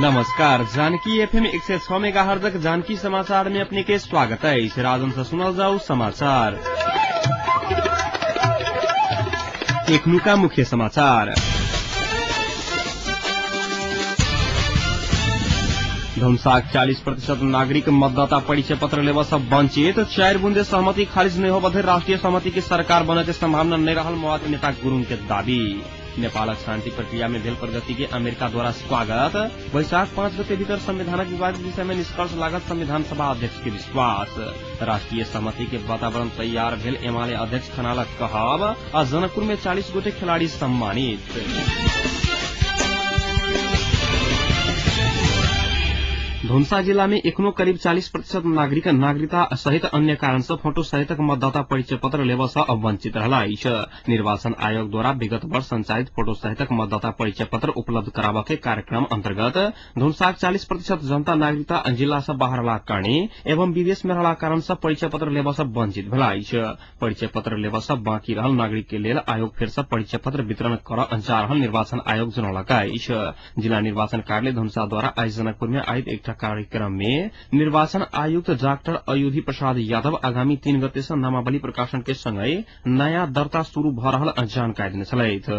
नमस्कार, जानकी एफएम 106 मेगाहर्जक जानकी समाचार में अपने के स्वागत है। इस राजन से सुनल जाऊ समाचार। एखनुका मुख्य समाचार। धनुषाक 40% नागरिक मतदाता परिचय पत्र लेवा से वंचित। 4 बुंदे सहमति खारिज नहीं होबे राष्ट्रीय सहमति के सरकार बने के संभावना नहीं रहल माओवादी नेता गुरुङ के दावी। नेपालक शांति प्रक्रिया में भेल प्रगति के अमेरिका द्वारा स्वागत। वैशाख 5 गते भीतर संविधानक विवादित विषय में निष्कर्ष लागत संविधान सभा अध्यक्ष के विश्वास। राष्ट्रीय सहमति के वातावरण तैयार भेल एमाले अध्यक्ष खनालक कहब। आ जनकपुर में 40 गोटे खिलाड़ी सम्मानित। धनुषा जिला में एखनो करीब 40% नागरिक नागरिकता सहित अन्य कारण से फोटो सहितक मतदाता परिचय पत्र लेवा से वंचित रहला अछि। निर्वाचन आयोग द्वारा विगत वर्ष संचालित फोटो सहितक मतदाता परिचय पत्र उपलब्ध कराबऽ के कार्यक्रम अंतर्गत धनुषाक 40% जनता नागरिकता जिला से बाहर रहलाक कारणे एवं विदेश में रहलाक कारण से परिचय पत्र लेवा से वंचित भेला अछि। परिचय पत्र लेवा से बाँकी रहल नागरिक के लेल आयोग फेर से परिचय पत्र वितरण करऽ जा रहल निर्वाचन आयोग जनौलक अछि। जिला निर्वाचन कार्यालय धनुषा द्वारा आइ जनकपुर में आयोजित एकटा कार्यक्रम में निर्वाचन आयुक्त डाक्टर अयोधी प्रसाद यादव आगामी 3 गते से नामावली प्रकाशन के संगै नयाँ दर्ता शुरू भ रहल जानकारी देने छलथि।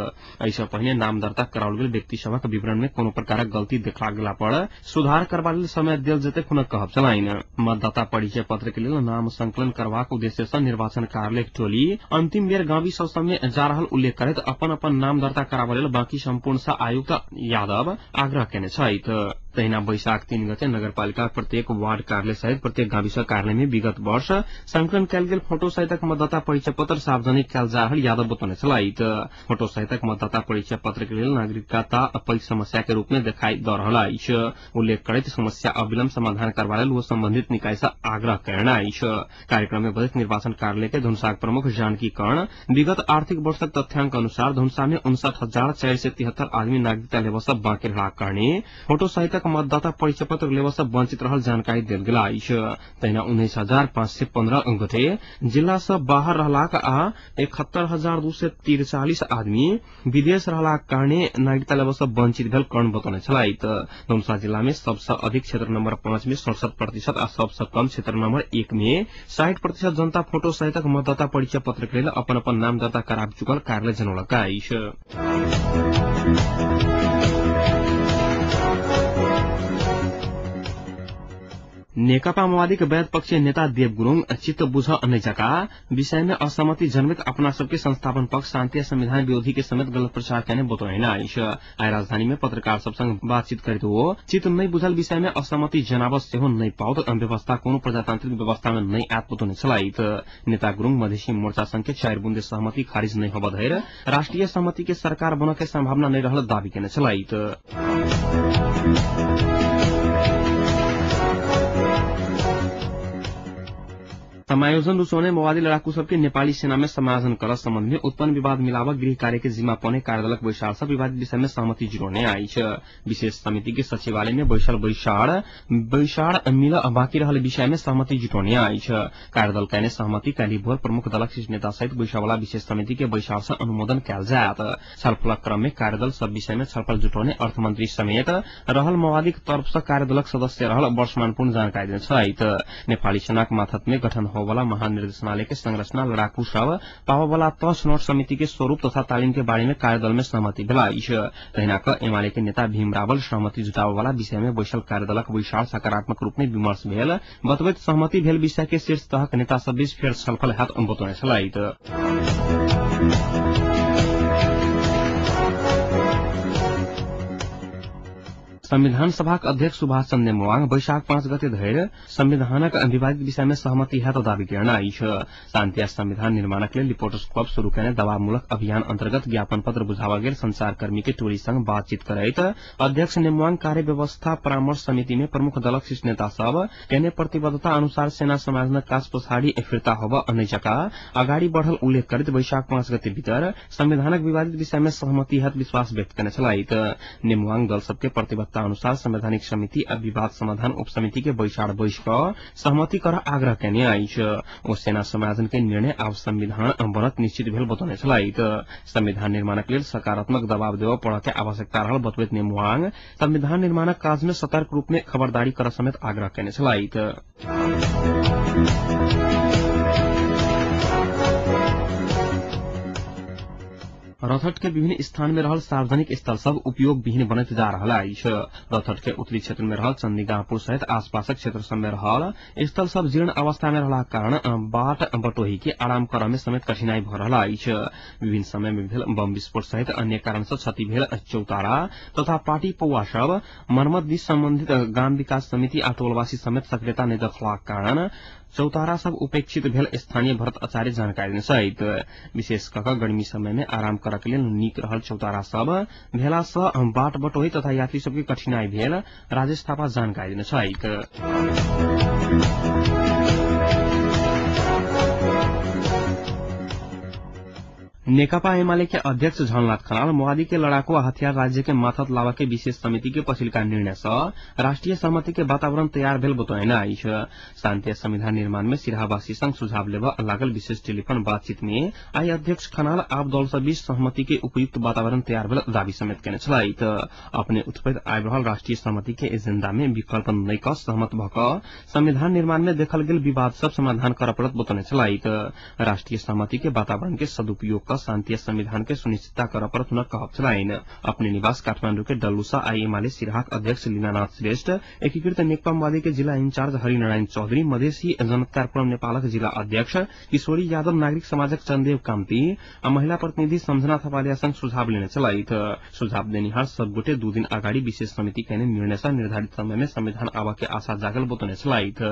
एहिसँ पहिने नाम दर्ता कराओल गेल व्यक्ति सभक विवरण में कोनो प्रकारक गलती देखा गेला पर सुधार करबा लेल समय देल जेतै हुनक कहब छलनि। मतदाता परिचय पत्र के लेल नाम संकलन करबाक उद्देश्य से निर्वाचन कार्यालय टोली अंतिम बेर गाँवी सब में जा रहल उल्लेख करैत अपन अपन नाम दर्ता कराबऽ लेल बाँकी सम्पूर्ण से आयुक्त यादव आग्रह केने छथि। तहिना वैशाख 3 गते नगरपालिका प्रत्येक वार्ड कार्यालय सहित प्रत्येक गाविस कार्यालय में विगत वर्ष संकलन कयल गेल फोटो सहितक मतदाता परिचय पत्र सार्वजनिक कयल जा रहल यादव बतौने छलथि। फोटो सहितक मतदाता परिचय पत्र के लेल नागरिकता पैघ समस्या के रूप में देखाई द रहल अछि। उल्लेख करैत समस्या अविलंब समाधान करबा लेल ओ संबंधित निकाय से आग्रह कयने अछि। कार्यक्रम में बजैत निर्वाचन कार्यालय के धनुषाक प्रमुख जानकी कर्ण विगत आर्थिक वर्षक तथ्यांक अनुसार धनुषा में 59,473 आदमी नागरिकता लेबऽ से बाँकी रहलाक कारणे फोटो सहितक मतदाता परिचय पत्र लेवा से वंचित रहल जानकारी देल गेल अछि। तहिना 19,515 गोटे जिला से बाहर रहलाक आ 71,243 आदमी विदेश रहलाक कारणे नागरिकता लेवा से वंचित भेल कर्ण बतौने छलथि। धनुषा जिला में सबसे अधिक क्षेत्र नंबर 5 में 67% आ सबसे कम क्षेत्र नंबर 1 में 60% जनता फोटो सहितक मतदाता परिचय पत्र के लेल अपन अपन नाम दर्ता कराबि चुकल कार्यालय जनौलक अछि। नेकपा माओवादी के वैध पक्षीय नेता देव गुरूङ चित्त बुझ नैजका विषय में असहमति जन्मित अपना सबके संस्थापन पक्ष शान्ति संविधान विरोधी के समेत गलत प्रचार केने बतौने अछि। आइ राजधानी में पत्रकार सब संग बातचीत करैत ओ चित्त नहि बुझल विषय में असहमति जनाब सेहो नहि पाओत व्यवस्था कोनो प्रजातांत्रिक व्यवस्था में नहि आयत बतौने छलथि। नेता गुरूङ मधेसी मोर्चा संग के 4 बुंदे सहमति खारिज नहि होबऽ धरि राष्ट्रीय सहमति के सरकार बनऽ के संभावना नहि रहल दावी केने छलथि। समायोजन रुचौने माओवादी लड़ाकू सबके नेपाली सेना में समायोजन कर सम्बन्ध में उत्पन्न विवाद मिलावक गृह कार्य के जिम्मा पौने कार्यदलक बैसार से विवादित विषय में सहमति जुटौने अछि। विशेष समिति के सचिवालय में बैसल बैसार मिल बाँकी रहल विषय में सहमति जुटौने अछि। कार्यदल कयने सहमति काल्हि भोर प्रमुख दलक शीर्ष नेता सहित बैसावला विशेष समिति के बैसार से अनुमोदन कयल जायत। छलफलक क्रम में कार्यदल सब विषय में छलफल जुटौने अर्थमंत्री समेत रहल माओवादीक तरफ से कार्यदलक सदस्य रहल वर्षमान पूर्ण जानकारी देने छलथि। नेपाली सेनाक माथत में गठन होवाला महानिर्देशनालय के संरचना लड़ाकू सब पाववाला तह छनौट समिति के स्वरूप तथा तालिम के बारे में कार्यदल में सहमति भेला अछि। तहिना क एमाले के नेता भीम रावल सहमति जुटाबऽ विषय में बैसल कार्यदलक बैसार सकारात्मक रूप में विमर्श भेल बतबैत सहमति भेल विषय के शीर्ष तहक नेता सब बीच फेर छलफल हैत बतौने छलथि। संविधान सभाक अध्यक्ष सुभाष चन्द्र नेमाङ वैशाख 5 गते धरि संविधानक विवादित विषय में सहमति हैत दावी केने अछि। शान्ति आ संविधान निर्माणक लेल रिपोर्टर्स क्लब शुरू केने दबावमूलक अभियान अंतर्गत ज्ञापन पत्र बुझावल गेल संचारकर्मी के टोली संग बातचीत करैत अध्यक्ष नेमाङ कार्य व्यवस्था परामर्श समिति में प्रमुख दलक शीर्ष नेता सब केने प्रतिबद्धता अनुसार सेना समायोजनक काज पछाडि फिर्ता होब नैजका अगाडि बढ़ल उल्लेख करैत वैशाख 5 गते भीतर संविधानक विवादित विषय में सहमति हैत विश्वास व्यक्त केने छलथि। नेमाङ दल सबके प्रतिबद्धता अनुसार संवैधानिक समिति आ विवाद समाधान उपसमिति के बैसार बैस क सहमति कर आग्रह केने अछि। ओ सेना समायोजन के निर्णय आब संविधान बनत निश्चित भेल बतौने छलथि। संविधान निर्माणक लेल सकारात्मक दबाव देबऽ पड़ऽ के आवश्यकता रहल बतबैत नेमुआङ संविधान निर्माणक काज में सतर्क रूप में खबरदारी कर समेत आग्रह केने छलथि। रौतहट के विभिन्न स्थान में रहल सार्वजनिक स्थल सब उपयोग विहीन बनैत जा रहल अछि। रौतहट के उत्तरी क्षेत्र में रहल चंदीगाहपुर सहित आसपासक क्षेत्र सब में रहल स्थल सब जीर्ण अवस्था में रहलाक कारण बाट बटोही के आराम करऽ में समेत कठिनाई भऽ रहल अछि। विभिन्न समय में भेल बम विस्फोट सहित अन्य कारण से क्षति भेल चौतारा तथा पाटी पौवा सब मरम्मत दिस संबंधित ग्राम विकास समिति आ टोलवासी समेत सक्रियता नहि देखलाक कारण चौतारा सब उपेक्षित भेल स्थानीय भरत आचार्य जानकारी देने सहित। विशेष कऽ कऽ गर्मी समय में आराम करऽ के लेल नीक रहल चौतारा सब भेला सँ बाट बटोही तथा यात्री सबके कठिनाई भेल राजेश थापा जानकारी देने छथि। नेकपा एमाले के अध्यक्ष झलनाथ खनाल माओवादी के लड़ाकू हथियार राज्य के माथत लावा के विशेष समिति के पछिलका निर्णय सँ राष्ट्रिय सहमति के वातावरण तैयार भेल बतौने अछि। शान्ति संविधान निर्माण में सिरहावासी संग सुझाव लेबऽ लागल विशेष टेलीफोन बातचीत में आई अध्यक्ष खनाल आब दल सब बीच सहमति के उपयुक्त वातावरण तैयार भेल दावी समेत केने छलथि। अपने उठबैत आबि रहल राष्ट्रिय सहमति के एजेंडा में विकल्प नहि कऽ सहमत भऽ कऽ संविधान निर्माण में देखल गेल विवाद सब समाधान करऽ पड़त बतौने छलथि। राष्ट्रिय सहमति के वातावरण के सदुपयोग कऽ शान्ति संविधान के सुनिश्चितता करऽ पड़त हुनक कहब छलनि। अपने निवास काठमांडू के डल्लुसा आई एमाले सिरहाक अध्यक्ष लीलानाथ श्रेष्ठ, एकीकृत नेकपा माओवादी के जिला इंचार्ज हरिनारायण चौधरी, मधेसी जनतापुरम नेपालक जिला अध्यक्ष किशोरी यादव, नागरिक समाजक चंदेव कामती आ महिला प्रतिनिधि सम्झना थपालिया संग सुझाव लेने छलथि। सुझाव देनिहार सब गोटे 2 दिन अगाडि विशेष समिति केने निर्णय सँ निर्धारित समय में संविधान आबऽ के आशा जागल बतौने छलथि।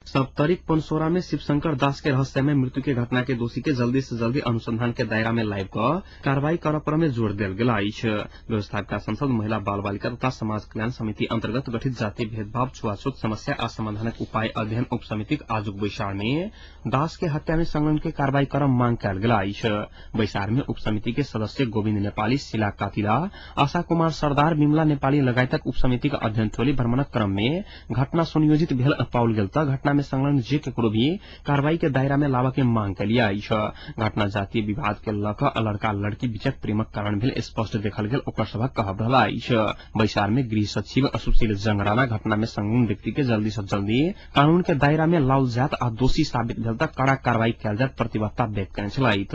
सप्तरीक पनसोरा में शिवशंकर दास के रहस्य में मृत्यु के घटना के दोषी के जल्दी से जल्दी अनुसंधान के दायरा में लाइव कऽ कार्रवाई करऽ पर में जोर देल गेल अछि। व्यवस्थापिका संसद महिला बाल बालिका तथा समाज कल्याण समिति अंतर्गत गठित जातीय भेदभाव छुआछूत समस्या आ समाधानक उपाय अध्ययन उपसमितिक आजुक बैसार में दास के हत्या में संलग्न के कार्रवाई करऽ मांग कयल गेल अछि। बैसार में उपसमिति के सदस्य गोविन्द नेपाली, शिला कातिला, आशा कुमार सरदार, विमला नेपाली लगायतक उपसमितिक अध्ययन टोली भ्रमणक क्रम में घटना सुनियोजित भेल पाओल गेल त घटना में संलग्न जे केकरो भी कार्रवाई के दायरा में लाबऽ के मांग केलिए अछि। घटना जातीय विवाद के लऽ कऽ लड़का लड़की बीचक प्रेमक कारण भेल स्पष्ट देखल गेल ओकर सभक कहब रहल अछि। बैसार में गृह सचिव सुशील जंगराना घटना में संलग्न व्यक्ति के जल्दी से जल्दी कानून के दायरा में लाओल जायत आ दोषी साबित भेल त कड़ा कार्रवाई कयल जायत प्रतिबद्धता व्यक्त केने छलथि।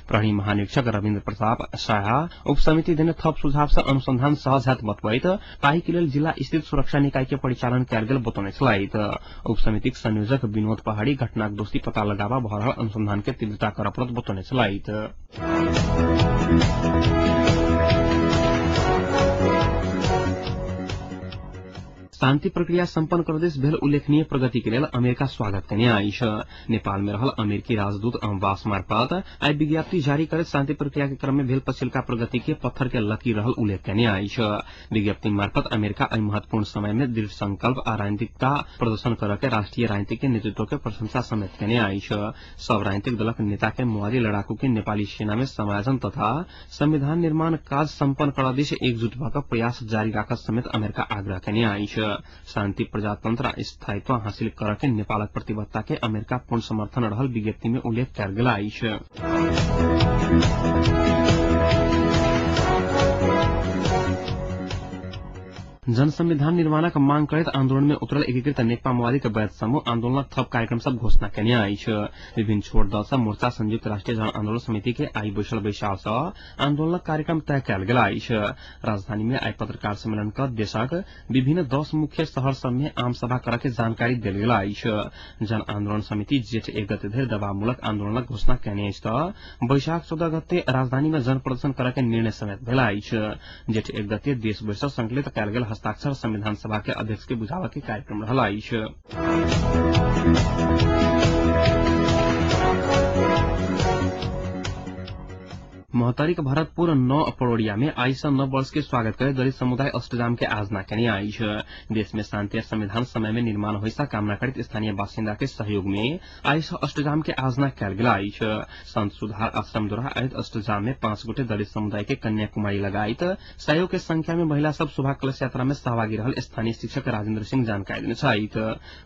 प्रहरी महानिरीक्षक रविन्द्र प्रताप शाह उपसमिति देने थप सुझाव से अनुसंधान सहज हैत बतबैत ताहि के लेल जिला स्थित सुरक्षा निकाय के परिचालन कयल गेल बतौने छलथि। उपसमितिक संयोजक विनोद पहाड़ी घटनाक दोषी पता लगाबा भऽ रहल अनुसंधान के तीव्रता करऽ पड़त बतौने छलथि। शान्ति प्रक्रिया सम्पन्न करदेश भेल उल्लेखनीय प्रगति के लेल अमेरिका स्वागत केने अछि। नेपाल में रहल अमेरिकी राजदूत अम्बास मार्फत आई विज्ञप्ति जारी करैत शान्ति प्रक्रिया के क्रम में भेल पछिलका प्रगति के पत्थर के लकीर रहल उल्लेख केने अछि। विज्ञप्ति मार्फत अमेरिका एहि महत्वपूर्ण समय में दृढ़ संकल्प आ राजनीतिकता प्रदर्शन करऽ के राष्ट्रीय राजनीति के नेतृत्व के प्रशंसा समेत केने अछि। सब राजनीतिक दलक नेता के माओवादी लड़ाकू के नेपाली सेना में समायोजन तथा संविधान निर्माण काज सम्पन्न करऽ दिस एकजुट भऽ कऽ प्रयास जारी राखत समेत अमेरिका आग्रह केने अछि। शान्ति, प्रजातंत्र आ स्थायित्व हासिल करऽ के नेपालक प्रतिबद्धता के अमेरिका पूर्ण समर्थन रहल विज्ञप्ति में उल्लेख कयल गेल अछि। जनसंविधान निर्माणक मांग करैत आंदोलन में उतरल एकीकृत नेकपा माओवादी के वैध समूह आंदोलनक थप कार्यक्रम सब घोषणा केने अछि। विभिन्न छोट दल सब मोर्चा संयुक्त राष्ट्रीय जन आंदोलन समिति के आई बैसल बैसार सँ आंदोलनक कार्यक्रम तय कयल गेल अछि। राजधानी में आई पत्रकार सम्मेलन क देशक विभिन्न 10 मुख्य शहर सब में आम सभा करऽ के जानकारी देल गेल अछि। जन आंदोलन समिति जेठ 1 गते धरि दबावमूलक आंदोलनक घोषणा केने अछि त वैशाख 14 गते राजधानी में जन प्रदर्शन करऽ के निर्णय समेत भेल अछि। जेठ 1 गते देशभरि सँ संकलित कयल गेल हस्ताक्षर संविधान सभा के अध्यक्ष के बुझावा के कार्यक्रम रहल अछि। महोत्तरीक भरतपुर 9 पड़ोरिया में आई से 9 वर्ष के स्वागत करे दलित समुदाय अष्टजाम के आयोजना केने अछि। देश में शांति आ संविधान समय में निर्माण होइसा कामना करैत स्थानीय बासिन्दा के सहयोग में आई से अष्टजाम के आयोजना कयल गेल अछि। संत सुधार आश्रम द्वारा आयोजित अष्टजाम में 5 गोटे दलित समुदाय के कन्याकुमारी लगायत सयौं के संख्या में महिला सब शोभा कलश यात्रा में सहभागी रहल स्थानीय शिक्षक राजेन्द्र सिंह जानकारी देने छथि।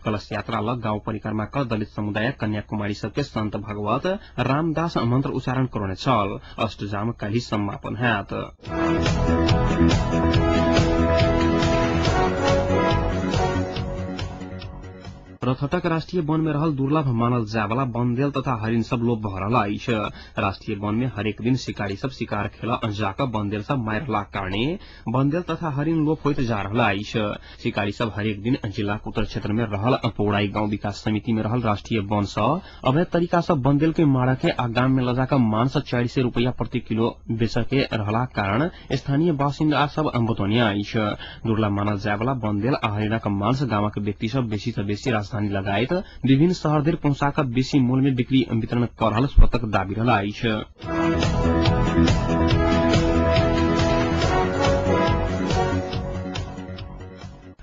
कलश यात्रा लग गांव परिक्रमा क दलित समुदाय कन्याकुमारी सबके संत भगवत रामदास मंत्र उच्चारण करौने छल। अष्टजाम काल्हि समापन हैत। रथटक राष्ट्रिय वन में रहल दुर्लभ मानल जायवाला बन्देल तथा हरिण सब लोप भऽ रहल अछि। राष्ट्रिय वन में हरेक दिन शिकारी सब शिकार खेल जाकऽ बन्देल सब मारलाक कारणे बन्देल तथा हरिण लोप होइत जा रहल अछि। शिकारी सब हरेक दिन जिलाक उत्तर क्षेत्र में रहल पौड़ाई गांव विकास समिति में रहल राष्ट्रिय वन सँ अवैध तरीका सँ बन्देल के मारऽ के आ गाम में लजा कऽ मांस 400 रुपैया प्रति किलो बेचऽ के रहलाक कारण स्थानीय बासिन्दा सब बतौने अछि। दुर्लभ मानल जायवाला बन्देल आ हरिणक मांस गामक व्यक्ति सब बेसी सँ बेसी राजधानी लगायत विभिन्न शहर धरि पहुंचा कऽ बेसी मूल्य में बिक्री वितरण कऽ रहल स्रोतक दाबी रहल अछि।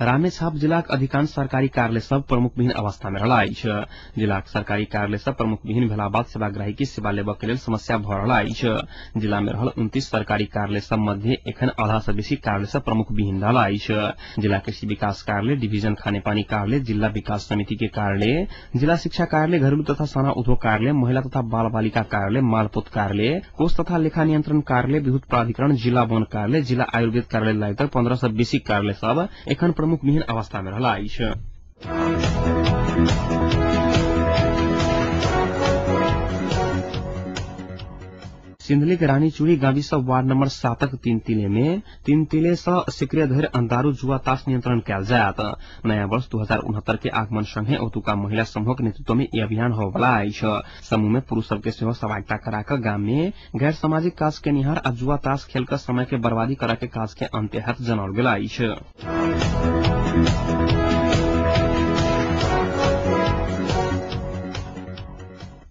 रामेछाप जिलाक अधिकांश सरकारी कार्यालय सब प्रमुखविहीन अवस्था में रहल अछि। जिलाक सरकारी कार्यालय सब प्रमुखविहीन भेला बाद सेवाग्राही के सेवा लेबऽ के लेल समस्या भऽ रहल अछि। जिला में रहल 29 सरकारी कार्यालय सब मध्ये एखन आधा से बेसी कार्यालय सब प्रमुखविहीन रहल अछि। जिला कृषि विकास कार्यालय, डिवीजन खानेपानी कार्यालय, जिला विकास समिति के कार्यालय, जिला शिक्षा कार्यालय, घरेलू तथा साना उद्योग कार्यालय, महिला तथा बाल बालिका कार्यालय, मालपोत कार्यालय, कोष तथा लेखा नियंत्रण कार्यालय, विद्युत प्राधिकरण, जिला वन कार्यालय, जिला आयुर्वेद कार्यालय लगायत 15 से बेसी कार्यालय सब एखन प्रमुखविहीन अवस्था में रहल अछि। सिन्धुलीक रानीचूड़ी गाविस वार्ड नम्बर 7 तीन तिले में तीन तिले सँ सक्रिय धरि दारू जुआ तास नियंत्रण कयल जायत। नयाँ वर्ष 2069 के आगमन संगे ओतुका महिला समूहक नेतृत्व में ई अभियान होबला अछि। समूह में पुरूष सबके सेहो सहभागिता करा कऽ गाम में गैर सामाजिक काज केनिहार आ जुआ तास खेल कऽ समय के बर्बादी करऽ के काज के अंत्य हैत जनाओल गेल अछि।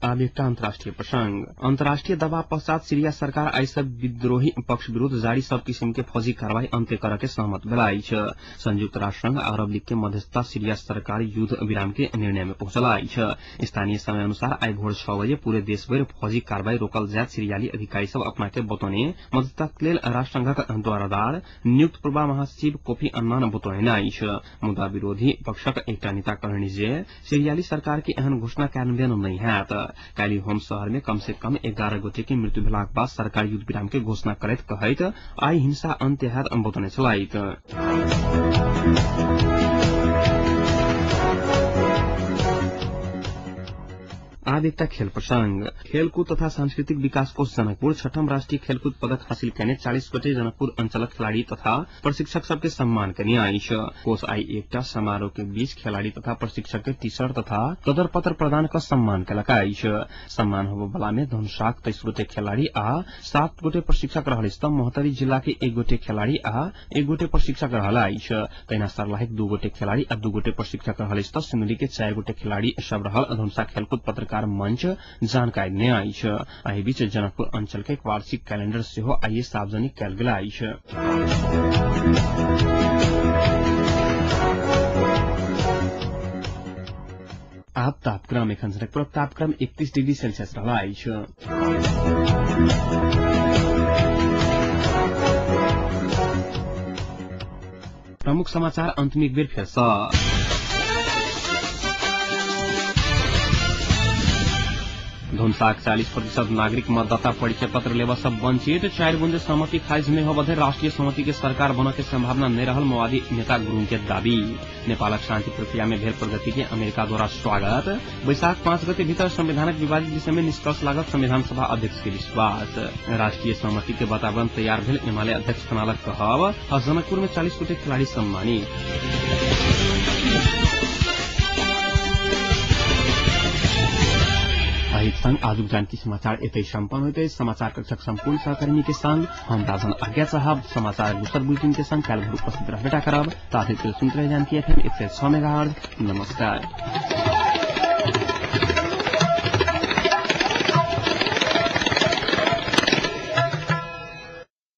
आब एकटा अंतर्राष्ट्रीय प्रसंग। अंतर्राष्ट्रीय दबाव पश्चात सीरिया सरकार आई सब विद्रोही पक्ष विरूद्ध जारी सब किसिम के फौजी कार्रवाई अंत्य करऽ के सहमत भेल अछि। संयुक्त राष्ट्र संघ अरब लीग के मध्यस्थता सीरिया सरकार युद्ध विराम के निर्णय में पहुंचल अछि। स्थानीय समय अनुसार आई भोर 6 बजे पूरे देश भरि फौजी कार्रवाई रोकल जायत सीरियाली अधिकारी सब अपना के बतौने मध्यस्थता के लेल राष्ट्र संघक द्वारादार नियुक्त पूर्व महासचिव कोफी अन्नान बतौने अछि। मुदा विरोधी पक्षक एकटा नेता कहलनि जे सीरियाली सरकार के एहन घोषणा कार्यान्वयन नहि हैत। काल्हि होम शहर में कम से कम 11 गोटे के मृत्यु भेलाक बाद सरकार युद्ध विराम के घोषणा करैत कहैत आई हिंसा अंत्य हैत बतौने छलथि। आब एकटा खेल प्रसंग। खेलकूद तथा सांस्कृतिक विकास कोष जनकपुर छठम राष्ट्रीय खेलकूद पदक हासिल केने 40 गोटे जनकपुर अंचलक खिलाड़ी तथा प्रशिक्षक सबके सम्मान केने अछि। कोष आई एकटा समारोह के बीच खिलाड़ी तथा प्रशिक्षक के टी शर्ट तथा कदर पत्र प्रदान क सम्मान केलक अछि। सम्मान होबय में धनुषाक 23 गोटे खिलाड़ी आ 7 गोटे प्रशिक्षक रहल अछि त महोत्तरी जिला के 1 गोटे खिलाड़ी आ 1 गोटे प्रशिक्षक रहल अछि। तहिना सर्लाहीक 2 गोटे खिलाड़ी आ 2 गोटे प्रशिक्षक रहल अछि त सिन्धुली के 4 गोटे खिलाड़ी सब रहल धनुषा खेलकूद पत्रकार मंच जानकारी देने अछि। एहि बीच जनकपुर अंचल के वार्षिक कैलेंडर सेहो आइए सार्वजनिक कयल गेल अछि। आब तापक्रम। एखन जनकपुरक तापक्रम 31 डिग्री सेल्सियस रहल अछि। प्रमुख समाचार अंतिम एक बेर फेर सँ। धनुषाक 40% नागरिक मतदाता परिचय पत्र लेबऽ सँ वंचित। 4 बुंदे सहमति खारिज नहि होबय राष्ट्रीय सहमति के सरकार बनऽ के संभावना नहि रहल माओवादी नेता गुरूङ के दावी। नेपालक शांति प्रक्रिया में भेल प्रगति के अमेरिका द्वारा स्वागत। वैशाख 5 गते भीतर संविधानक विवादित विषय में निष्कर्ष लागत संविधान सभा अध्यक्ष के विश्वास। राष्ट्रीय सहमति के वातावरण तैयार भेल एमाले अध्यक्ष खनालक कहब। आ जनकपुर में 40 गोटे खिलाड़ी सम्मानित। संग आजुक जानकी समाचार एतै सम्पन्न होइत अछि। समाचार कक्षक सम्पूर्ण सहकर्मी के संग हम राजन आज्ञा साहब समाचार दोसर बुलेटिन के संग काल्हि उपस्थित रहबेटा करब। ताधरि सुनैत रही जानकी एफएम 106 मेगाहर्ट्ज। नमस्कार।